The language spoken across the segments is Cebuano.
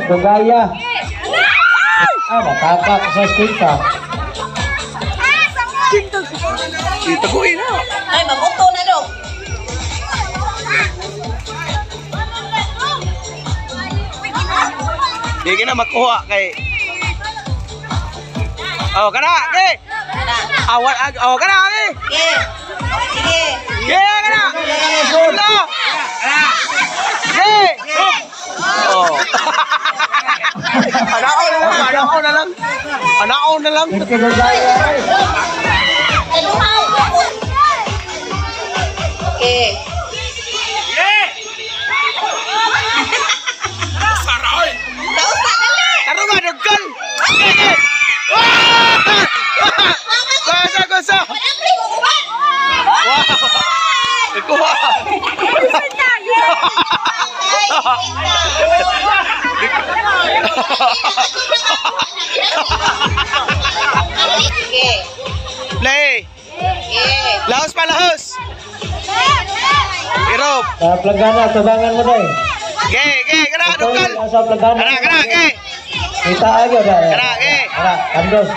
Dugaya. Ah, natapak sa eskwenta. Itaguin na. Ay, mabuto na do. Di na makuha kay. Oh, kana, ke. Awal ag oh, kana, ke. Sige. Sige. Ke, kana. Wala. Ke. Oh. Anao na lang, anao na lang. Anao na lang. Hindi Dugaya. Ay. Okay. Saroy. Tausa dali. Taro ba dugkal? Ke, ke. Wah! Kusa, kusa. Madamri mo uban. Wow. Ikuha. Sige. Play. Sige. Lahos pa, lahos. Irob. Sa planggana, tabangan mo na eh. Ge, ge, kana, dugkal. Sa planggana. Kana, kana, ge. Kita ayo dah. Kana, ge. Kana, kandos.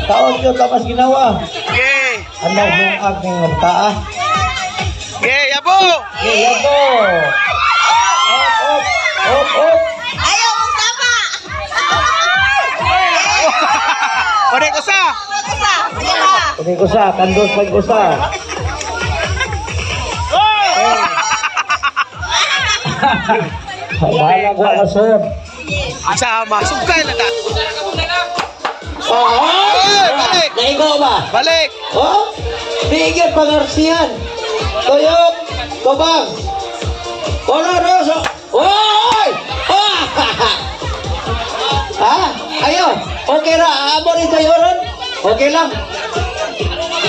Taon yun, tapas ginawa. Ge. Andaw bungag ng mga ah. Ge, yabo. Okay, yan po. Up, up, up, up. Ayaw mong sama. Pwede ko sa. Usa. Sige ka. Pwede ko sa, kandos pag usa. Bahala ko ka, sir. Sa masugkay na ta. Oh, Oy, balik. Naigo ba? Balik. Oh? Bigyan pangarsihan. Tuyok, tubang. Uno, dos, oy! Oh! Ha? Ayo, okay ra, amo ni tayo ron. Okay lang.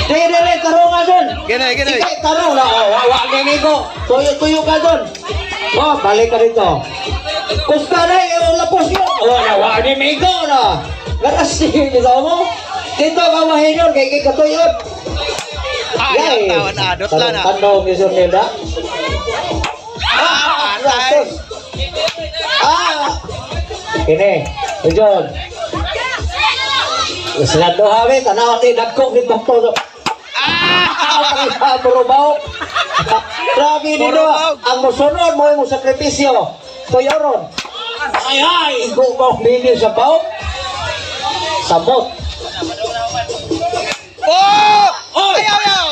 Di, di, di, tarong nga dun. Gini, gini. Sige, tarong na. Oh, wa, wa, gini ko. Tuyo-tuyo ka dun. Oh, balik ka dito. Kusta na, yung lapos yun. Oh, na, wa, ni Migo na. Garasi, bitaw mo. Dito ka mahinyon, kay kay katuyot. Ay, ang tawan na. Dot na na. Tanong ni Sir Nilda. Ah, patay. Rastos. Ah! Kini, John. Sila doha be, tanaw ni dagko ni doktor. Ah! Ah, Puro baw. Grabe ni Puro do. baw. Ang mosunod mo yung sakripisyo. Tuyoron. Ay ay, igo ka bini sa baw. Samot. Oh! Oy! Ayaw, ayaw!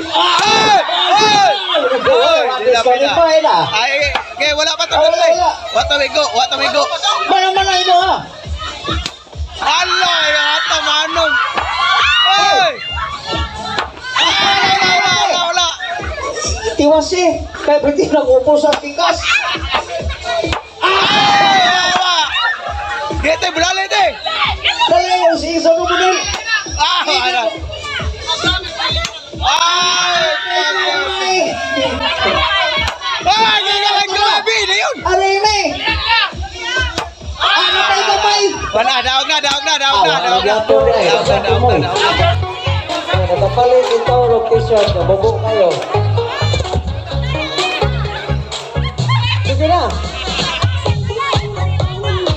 Oy! Oy! Oy! Di na, pila. Disqualify na. Ay, okay, wala pa to. Ah, wala, wala. Wala migo, wala migo. Mana mana imo ha? Ala, yung ata manong. Oy! Wala, wala, wala, wala. Tiwas eh. Kaya berarti nag-upo sa tikas. Ay, wala. Dito, bulala ito eh. Dali yung si Isa mo model. Ah, wala. Ay! Ay! Ay, gagalang grabe na yun. Aray ni! Ano pa gamay? Wala, daog na, daog na, daog na, Ah, daog na. wala po na eh. Daog na, daog na, daog na. Nakapalit ito location, nabubo kayo. Sige na.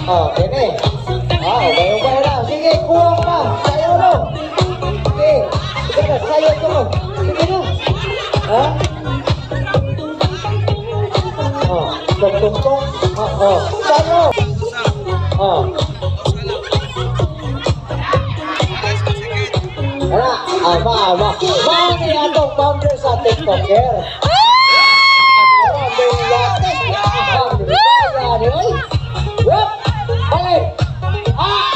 Oh, ini. Ah, ubay-ubay na. Sige, kuha pa. Sayo no. Sige. Sige na, sayo to. Sige na. Ha? Oh, tung tung tung. Oh, oh. Sayo. Oh. Wala, ama, ama. Mao ni atong founder sa TikToker. Balik! Ah!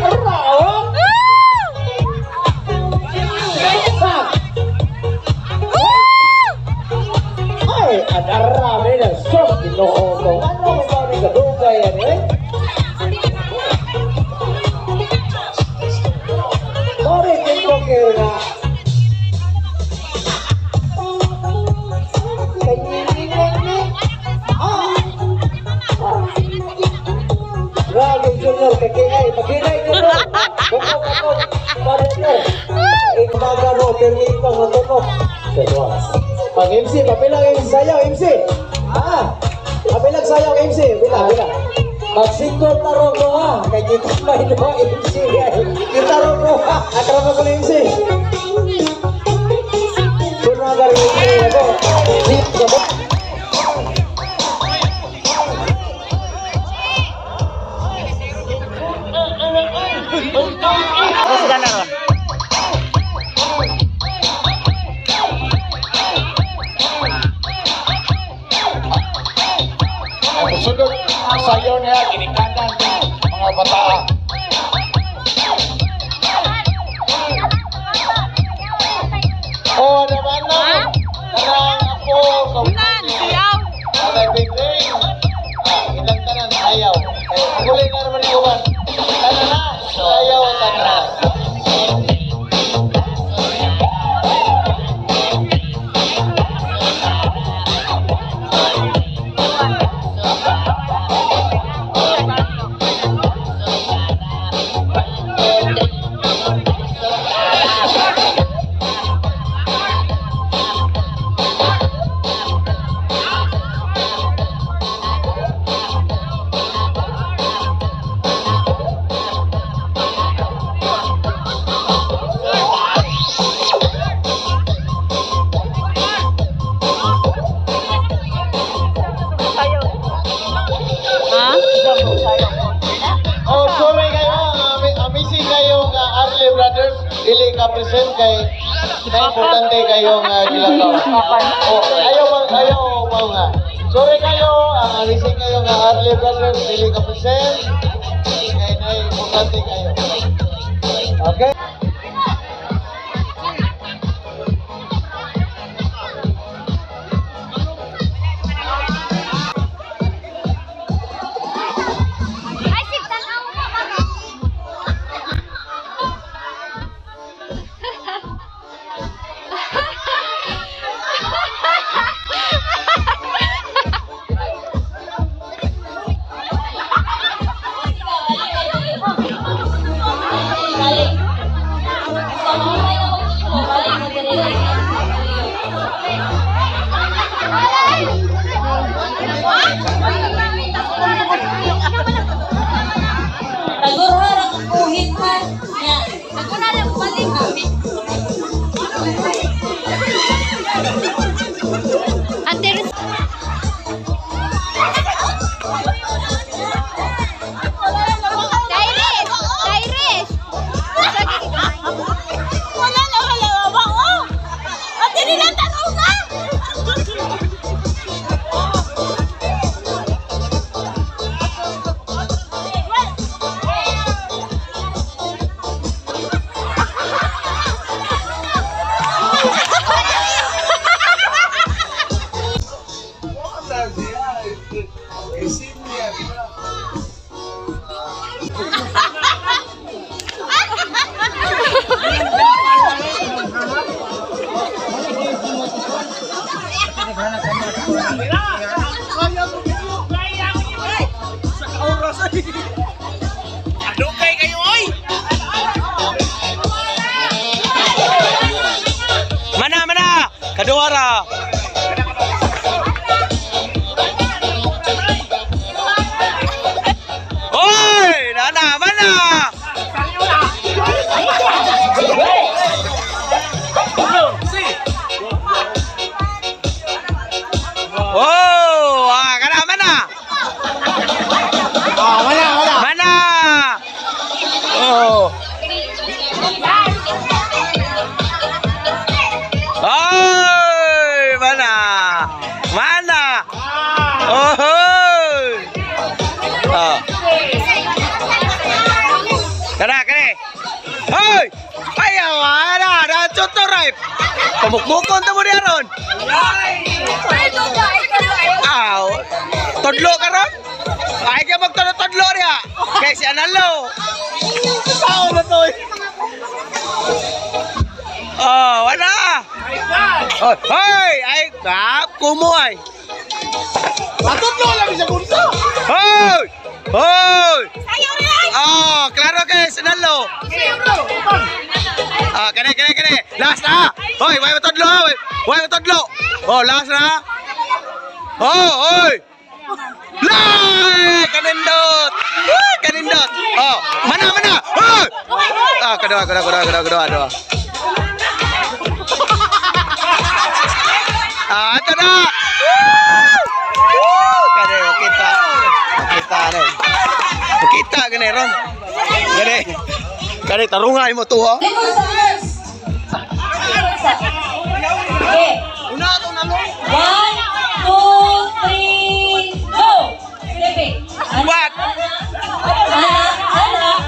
Raot! Ay, ang arami na sus, ginoo ko. Ano ba ni kadugay yan eh? Sorry, TikToker na. Ah! Grabe, Junior, kakinay, makinay, Junior. Buko ka to, partner. Ikaw ro, pero ikaw matutok. Pag MC, papilang MC, sayaw MC. Ah, papilang sayaw MC, pila, pila. Magsikot na ro ko ha, kay kita may duha MC. Kita ro ko ha, akra pa ko MC. Kuno agar MC ako. Zip ka ba? Tapos ka na ron. Ang sulod sayaw niya ginikanan mga bata. Oh, naman na. Kanang ako Nan, siyaw. Anay big day. Ah, ilang tanan ayaw. Eh, Huli na naman iwan. Tanan na, ayaw tanan. Ha? Oh, sorry kayo. Amazing kayo nga Arle Brothers. Dili ka present kay na importante kayong gilakaw. Oh, ayaw bang ayaw mo nga. Sorry kayo, ang amazing kayo nga Arle Brothers dili ka present kay na importante kayo. Okay. Ay, sigtan ako ka. Tagurha ra kung kuhit ha. Ako na lang balik. Ate, Dairis! Dairis! Wala na wala ba oh. Ate nila tanong ka. Adukay kayo, oy! Mana, mana! Kaduara! Oy! Nana, mana! Oh, ah, kana mana? Ah, wala wala. Mana! Oh. Oy, mana? Mana? Oh. Oh. Kana, kani. Hoy! Ayaw, ana, na choto right. Pamukmukon ta mo diha ron. Aw. Tudlo ka ron? Ay ka magtudlo-tudlo diha. Kay si Analo. Sao na to? Eh? Oh, wala. Oh, hoy, ay, ah, kumo ay. Patutlo lang sa kurso. Hoy! Hoy! Oh, klaro kay sinalo. Ah, kene kene kene. Last na. Hoy, way matudlo ha. Way matudlo. Oh, last na. Oh, oy. Lay! Kanindot! Uy, kanindot! Oh, mana mana. Hoy! Ah, kadua, kadua, kadua, kadua, kadua, kadua. Ah, ito na! Woo! Woo! Kani, kita. Kita na. Kita gani ron. Gani. Gani tarungay mo to ha. Likod sa first. Likod sa. Okay. Una to na lo. One, two, three, go! Sleeping. What? Anak, anak.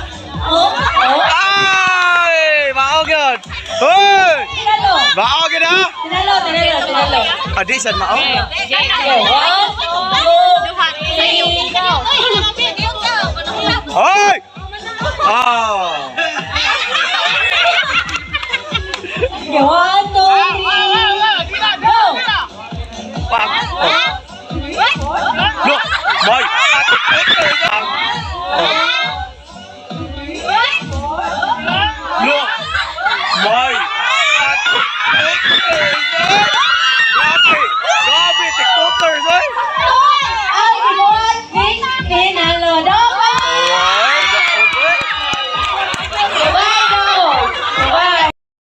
Oh, oh. Ay, mao gyud. Hoy! Tinalo. Mao gyud ha. Tinalo, tinalo, tinalo. Adi sad mao. Okay, one, two, three, go. Hoy! Ah.